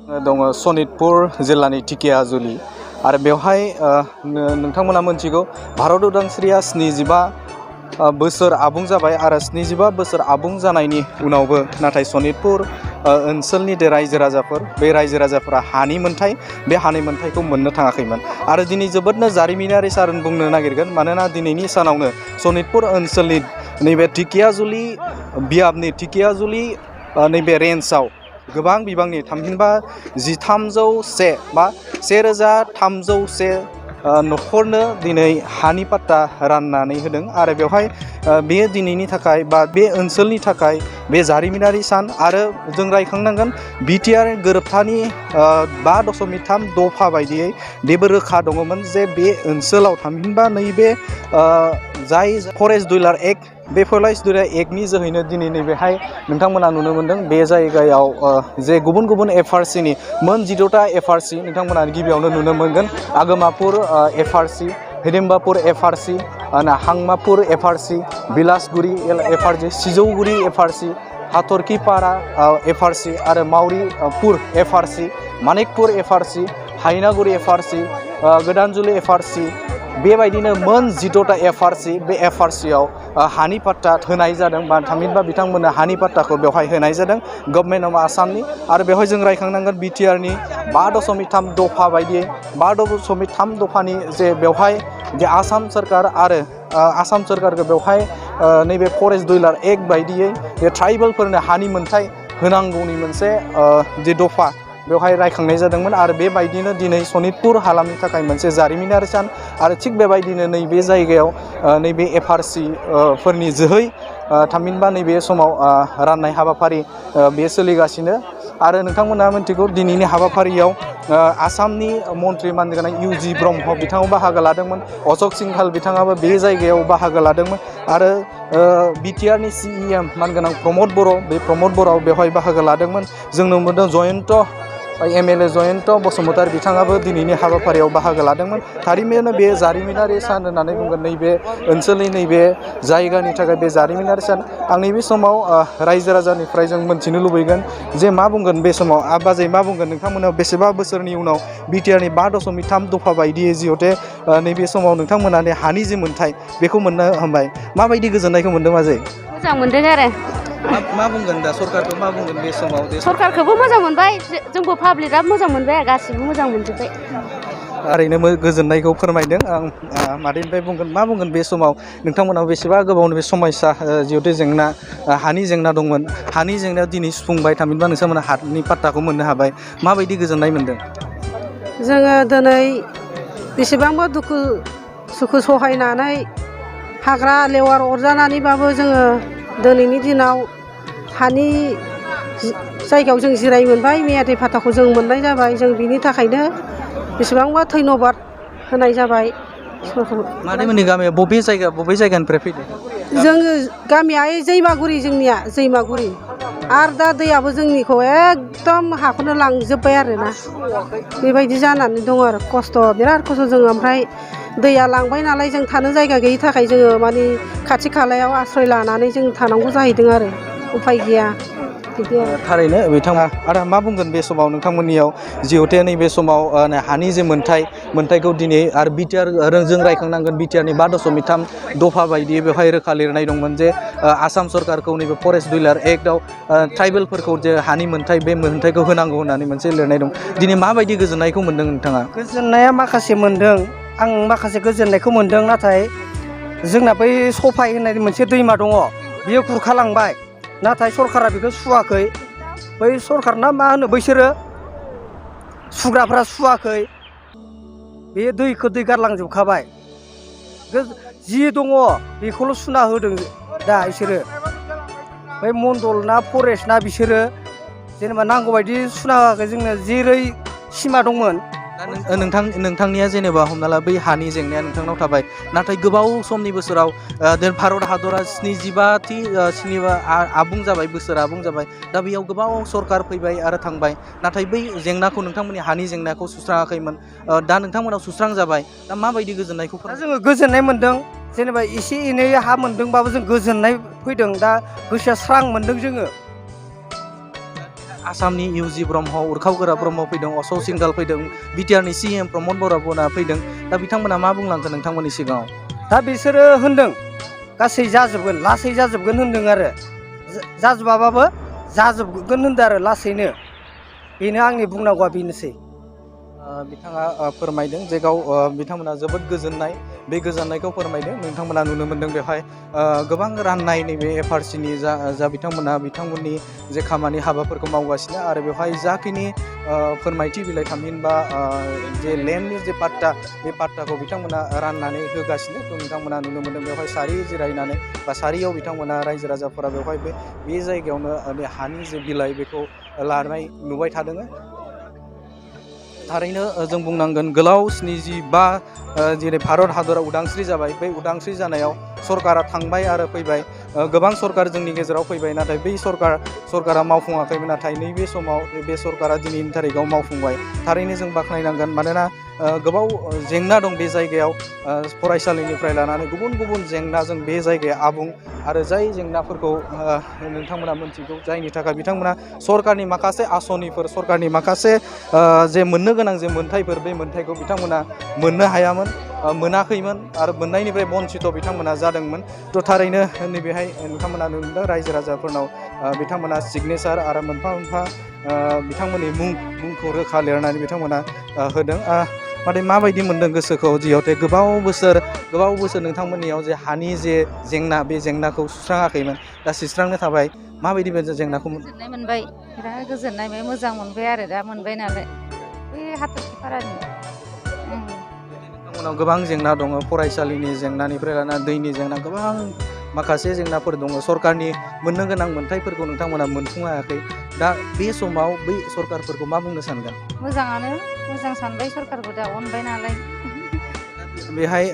दङ सनितपुर जिल्लानि टिकियाजुलि आरो बेवहाय नोंथांमोना मोनथिगौ भारत उदांस्रिया 75 बोसोर आबुं जाबाय आरो 75 बोसोर आबुं जानायनि उनावबो नाथाय सनितपुर ओनसोलनि रायजो राजाफोर बे रायजो राजाफोरा हानि मोन्थाय बे हानि मोन्थायखौ मोननो थाङाखैमोन आरो दिनै जोबोदनो जारिमिनारि सान बुंनो नागिरगोन मानोना दिनैनि सानावनो सनितपुर ओनसोलनि नैबे टिकियाजुलि बियाबनि टिकियाजुलि नैबे रेन्जआव गोबां बिबांनि थामहिनबा 1301 बा 1301 न'खरनो दिनै हानि पाट्टा राननानै होदों आरो बेवहाय बेयो दिनैनि थाखाय बा बे ओनसोलनि थाखाय बे जारिमिनारि सान आरो जों रायखांनांगोन बिटिआर गोरोबथानि 5.3 दफा बायदियै बेबो रोखा दङमोन जे बे ओनसोलाव थामहिनबा नैबे जाय फरेस्ट डुइलार एक्ट बे फरेस्ट डुइलार एक्टनि जोहैनो दिनै नैबेहाय नोंथांमोना नुनो मोन्दों बे जायगायाव जे गुबुन गुबुन एफआरसिनि मोन 18टा एफआरसि नोंथांमोना गिबियावनो नुनो मोनगोन आगोमापुर एफआरसि हिडिम्बापुर एफआरसि हांमापुर एफआरसि बिलासगुरि एफआरसि सिजौगुरि एफआरसि हाथरखिपारा एफआरसि आरो मावरिपुर एफआरसि मानिकपुर एफआरसि हायनागुरि एफआरसि गोदानजुलि एफआरसि बेबायदिनो मोन 18टा एफआरसि बे एफआरसियाव हानि पाट्टा होनाय जादों बा थामहिनबा बिथांमोननो हानि पाट्टाखौ बेवहाय होनाय जादों गभर्नमेन्ट अफ आसामनि आरो बेवहाय जों रायखांनांगोन बिटिआरनि 5.3 दफा बायदियै 5.3 दफानि जे बेवहाय जे आसाम सोरखार आरो आसाम सोरखारखौ बेवहाय नैबे फरेस्ट डुइलार एक्ट बायदियै बे ट्राइबेलफोरनो हानि मोन्थाय होनांगौनि मोनसे जे दफा बेवहाय रायखांनाय जादोंमोन आरो बेबायदिनो दिनै सनितपुर हालामनि थाखाय मोनसे जारिमिनारि सान आरो थिग बेबायदिनो नैबे जायगायाव नैबे एफआरसि फोरनि जोहै थामहिनबा नैबे समाव राननाय हाबाफारि बे सोलिगासिनो आरो नोंथांमोना मिन्थिगौ दिनैनि हाबाफारियाव आसामनि मन्त्रि मानगोनां इउजि ब्रह्म बिथाङाबो बाहागो लादोंमोन अशक सिंहाल बिथाङाबो बे जायगायाव बाहागो लादोंमोन आरो बिटिआरनि सिएम मानगोनां प्रमद बर' बे प्रमद बर'आ बेवहाय बाहागो लादोंमोन जों नुनो मोनदों जयन्त एमएलए जयन्त बसुमतारी बिथाङाबो दिनैनि हाबाफारियाव बाहागो लादोंमोन थारैनो बे जारिमिनारि सान होननानै बुंगोन नैबे ओनसोलनि नैबे जायगानि थाखाय बे जारिमिनारि सान आं नैबे समाव रायजो राजानिफ्राय जों मोनथिनो लुबैगोन जे मा बुंगोन बे समाव बाजै मा बुंगोन नोंथांमोना बेसेबा बोसोरनि उनाव बिटिआरनि 5.3 दफा बायदियै जिहते नैबे समाव नोंथांमोना हानि जे मोन्थाय बेखौ मोननो हामबाय माबायदि गोजोननायखौ मोनदों बाजै मोजां मोनदों आरो मा बुंगोन दा सरकारखौ मा बुंगोन बे समाव सरकारखौबो मोजां मोनबाय जोंबो पाब्लिकआ मोजां मोनबाय आरो गासिबो मोजां मोनजोब्बाय ओरैनो गोजोननायखौ फोरमायदों आं मादैनिफ्राय बुंगोन मा बुंगोन बे समाव नोंथांमोनाव बेसेबा गोबावनि बे समस्या जिहेथु जेंना हानि जेंना दंमोन हानि जेंनायाव दिनै सुफुंबाय थामहिनबा नोंथांमोना हानि पाट्टाखौ मोननो हाबाय माबायदि गोजोननाय मोनदों जोङो दिनै बेसेबांबा दुखु सुखु सहायनानै हाग्रा लेवार अरजानानैबाबो जोङो दिनैनि दिनाव हानि जायगायाव जों जिराय मोनबाय मियादि पाट्टाखौ जों मोननाय जाबाय जों बिनि थाखायनो बेसेबांबा धन्यबाद होनाय जाबाय मादैमोननि गामिया बबे जायगानिफ्राय फैदों जोङो गामिया जैमागुरि जोंनिया जैमागुरि आरो दा दैयाबो जोंनिखौ एकदम हाखौनो लांजोब्बाय आरोना बेबायदि जानानै दङ आरो खस्थ' बिराद खस्थ' जोङो ओमफ्राय दैया लांबाय नालाय जों थानो जायगा गैयि थाखाय जोङो माने खाथि खालायाव आश्रय लानानै जों थानांगौ जाहैदों आरो उफाय गैया थारैनो बिथाङा आरो मा बुंगोन बे समाव नोंथांमोननियाव जिहेथु नैबे समाव हानि जे मोन्थायखौ दिनै आरो बिटिआर जों रायखांनांगोन बिटिआरनि 5.3 दफा बायदियै बेवहाय रोखा लिरनाय दंमोन जे आसाम सरकारखौ नैबे फरेस्ट डुइलार एक्टआव ट्राइबेलफोरखौ जे हानि मोन्थाय बे मोन्थायखौ होनांगौ होननानै मोनसे लिरनाय दं दिनै माबायदि गोजोननायखौ मोन्दों नोंथाङा गोजोननाया माखासे मोन्दों आं माखासे गोजोननायखौ मोन्दों नाथाय जोंना बै सफाय होननाय मोनसे दैमा दङ बियो खुरखालांबाय नाथाय सरकारा बेखौ सुवाखै बै सरकारना मा होनो बैसोरो सुग्राफ्रा सुवाखै बे दैखौ दै गारलांजोबखाबाय जि दङ बेखौल' सुना होदों दा बिसोरो बै मण्डल ना फरेस्ट ना बिसोरो जेनेबा नांगौबायदि सुना होआखै जोंनो जेरै सिमा दंमोन नोंथांनिया जेनेबा हमना ला बै हानि जेंनाया नोंथांनाव थाबाय नाथाय गोबाव समनि बोसोराव भारत हादरा 75 आबुं जाबाय बोसोर आबुं जाबाय दा बेयाव गोबाव सरकार फैबाय आरो थांबाय नाथाय बै जेंनाखौ नोंथांमोननि हानि जेंनाखौ सुस्राङाखैमोन दा नोंथांमोनाव सुस्रां जाबाय दा माबायदि गोजोननायखौ जोङो गोजोननाय मोन्दों जेनेबा एसे एनै हा मोन्दोंबाबो जों गोजोननाय फैदों दा गोसोआ स्रां मोन्दों जोङो आसामनि इउजि ब्रह्म उरखावगोरा ब्रह्म फैदों अशोक सिंघाल फैदों बिटिआरनि CM प्रमद बर'मोना फैदों दा बिथांमोना मा बुंलांखो नोंथांमोननि सिगाङाव दा बिसोरो होनदों गासै जाजोबगोन लासै जाजोबगोन होनदों आरो जाजोबाबाबो जाजोबगोन होनदों आरो लासैनो बेनो आंनि बुंनांगौआ बेनोसै बिथाङा फोरमायदों जे गाव बिथांमोना जोबोद गोजोननाय बे गोजोननायखौ फोरमायदों नोंथांमोना नुनो मोन्दों बेवहाय गोबां राननाय नैबे FRCनि जा बिथांमोननि जे खामानि हाबाफोरखौ मावगासिनो आरो बेवहाय जाखिनि फोरमायथि बिलाइ थामहिनबा जे लेन्डनि जे पाट्टा बे पाट्टाखौ बिथांमोना राननानै होगासिनो थ' नोंथांमोना नुनो मोन्दों बेवहाय सारि जिरायनानै बा सारियाव बिथांमोना रायजो राजाफोरा बेवहाय बे जायगायावनो बे हानि जे बिलाइ बेखौ लानाय नुबाय थादों थारैनो जों बुंनांगोन गोलाव 75 जेरै भारत हादरा उदांस्रि जाबाय बै उदांस्रि जानायाव सरकारा थांबाय आरो फैबाय गोबां सरकार जोंनि गेजेराव फैबाय नाथाय बै सरकारा मावफुङाखैमोन नाथाय नैबे समाव बे सरकारा दिनैनि थारिखआव मावफुंबाय थारैनो जों बाख्नायनांगोन मानोना गोबाव जेंना दं बे जायगायाव फरायसालिनिफ्राय लानानै गुबुन जेंनाजों बे जायगाया आबुं आरो जाय जेंनाफोरखौ नोंथांमोना मोनथिगौ जायनि थाखाय बिथांमोना सरकारनि माखासे आसनिफोर सरकारनि माखासे जे मोननो गोनां जे मोन्थाइफोर बे मोन्थाइखौ बिथांमोना मोननो हायामोन मोनाखैमोन आरो मोननायनिफ्राय बन्सित बिथांमोना जादोंमोन थ' थारैनो नैबेहाय नोंथांमोना नुदों रायजो राजाफोरनाव बिथांमोना सिगनेसार आरो मोनफा बिथांमोननि मुंखौ रोखा लिरनानै बिथांमोना होदों नाथाय माबायदि मोनदों गोसोखौ जिहेथु गोबाव बोसोर नोंथांमोननियाव जे हानि जे जेंना बे जेंनाखौ सुस्राङाखैमोन दा सुस्रांनो थाबाय माबायदि बे जेंनाखौ गोजोननाय मोनबाय बिराद गोजोननाय मोनबाय मोजां मोनबाय आरो दा मोनबाय नालाय बै हाथरखि फारानि नोंथांमोनाव गोबां जेंना दङ फरायसालिनि जेंनानिफ्राय लाना दैनि जेंना गोबां माखासे जेंनाफोर दङ सरकारनि मोननो गोनां मोन्थाइफोरखौ नोंथांमोना मोनफुंनो हायाखै दा बे समाव बै सरकारफोरखौ मा बुंनो सानगोन मोजाङानो मोजां सानबाय सरकारखौ दा अनबाय नालाय बेहाय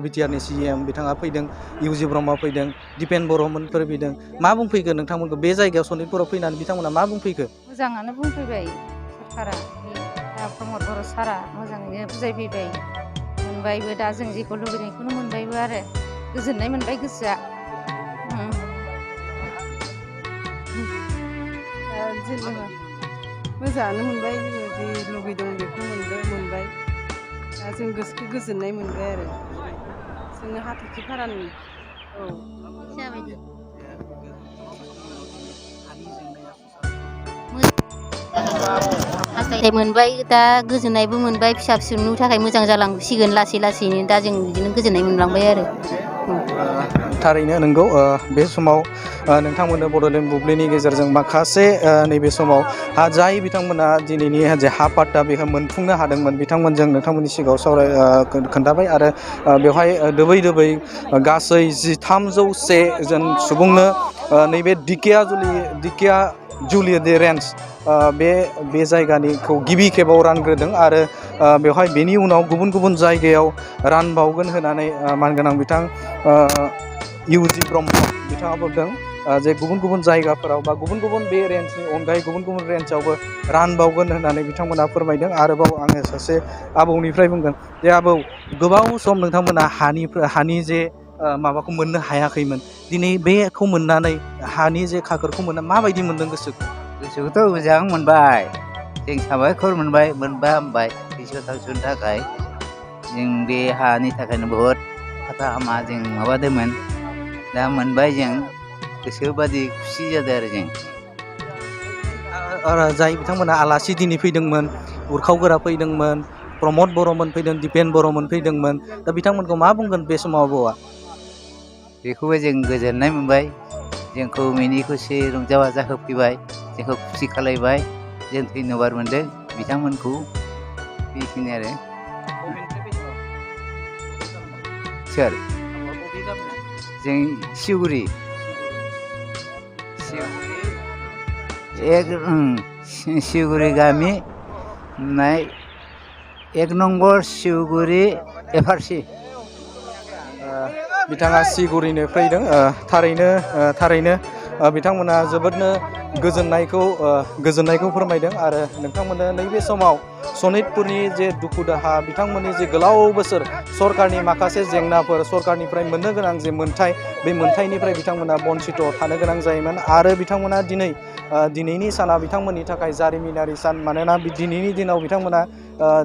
बिटिआरनि CM बिथाङा फैदों इउजि ब्रह्म फैदों दिपेन बर'मोनफोर फैदों मा बुंफैखो नोंथांमोनखौ बे जायगायाव सनितपुराव फैनानै बिथांमोना मा बुंफैखो मोजाङानो बुंफैबाय सरकारा प्रमद बर' सारा मोजाङैनो बुजायफैबाय मोनबायबो दा जों जेखौ लुबैनायखौनो मोनबायबो आरो गोजोननाय मोनबाय गोसोआ जेनेबा मोजाङानो मोनबाय जोङो जि लुगैदों बेखौ मोनबाय दा जों गोसोखौ गोजोननाय मोनबाय आरो जोङो हाथरखि फारानि जाबायदि हास्थायनाय मोनबाय दा गोजोननायबो मोनबाय फिसा फिसौनि थाखाय मोजां जालांसिगोन लासैनो दा जों बिदिनो गोजोननाय मोनलांबाय आरो थारैनो नंगौ बे समाव नोंथांमोननो बड'लेण्ड बुब्लिनि गेजेरजों माखासे नैबे समाव जाय बिथांमोना दिनैनि जे हा पाट्टा बेखौ मोनफुंनो हादोंमोन बिथांमोनजों नोंथांमोननि सिगाङाव खोन्थाबाय आरो बेवहाय दोबै गासै 301 जन सुबुंनो नैबे दिकेयाजुलि रेन्ज बे जायगानिखौ गिबि खेबाव रानग्रोदों आरो बेवहाय बेनि उनाव गुबुन जायगायाव रानबावगोन होननानै मानगोनां बिथां इउजि ब्रह्म बिथाङा बुंदों जे गुबुन जायगाफोराव बा गुबुन बे रेन्जनि अनगायै गुबुन रेन्जआवबो रानबावगोन होननानै बिथांमोना फोरमायदों आरोबाव आङो सासे आबौनिफ्राय बुंगोन जे आबौ गोबाव सम नोंथांमोना हानि जे माबाखौ मोननो हायाखैमोन दिनै बेखौ मोननानै हानि जे खाखोरखौ मोनना माबायदि मोनदों गोसोखौथ' मोजां मोनबाय जों साबायखर मोनबाय हामबाय गोसोआव थांस'नो थाखाय जों बे हानि थाखायनो बहुद खाथा हामा जों माबादोंमोन दा मोनबाय जों गोसो बादि खुसि जादों आरो जों जाय बिथांमोना आलासि दिनै फैदोंमोन उरखावगोरा फैदोंमोन प्रमद बर'मोन फैदों दिपेन बर'मोन फैदोंमोन दा बिथांमोनखौ मा बुंगोन बे समाव आबौआ बेखौबो जों गोजोननाय मोनबाय जोंखौ मिनि खुसि रंजा बाजा होफैबाय जोंखौ खुसि खालायबाय जों धन्यबाद मोनदों बिथांमोनखौ बेखिनि आरो सोर जों सिउगुरि गामि 1 नम्बर सिउगुरि FRC बिथाङा सिगुरिनो फैदों थारैनो बिथांमोना जोबोदनो गोजोननायखौ फोरमायदों आरो नोंथांमोननो नैबे समाव सनितपुरनि जे दुखु दाहा बिथांमोननि जे गोलाव बोसोर सरकारनि माखासे जेंनाफोर सरकारनिफ्राय मोननो गोनां जे मोन्थाय बे मोन्थायनिफ्राय बिथांमोना बन्सित थानो गोनां जायोमोन आरो बिथांमोना दिनैनि साना बिथांमोननि थाखाय जारिमिनारि सान मानोना दिनैनि दिनाव बिथांमोना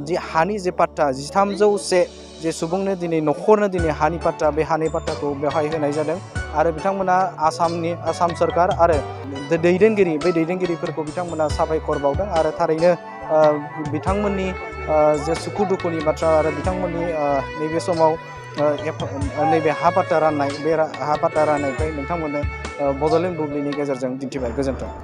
जि हानि जे पाट्टा 1301 जे सुबुंनो दिनै न'खरनो दिनै हानि पाट्टा बे हानि पाट्टाखौ बेवहाय होनाय जादों आरो बिथांमोना आसाम सरकार आरो दैदेनगिरि बे दैदेनगिरिफोरखौ बिथांमोना साबायखर बावदों आरो थारैनो बिथांमोननि जे सुखु दुखुनि बाथ्रा आरो बिथांमोननि नैबे समाव नैबे हा पाट्टा राननाय बे हा पाट्टा राननायखौ नोंथांमोननो बड'लेण्ड बुब्लिनि गेजेरजों दिन्थिबाय। गोजोन्थों।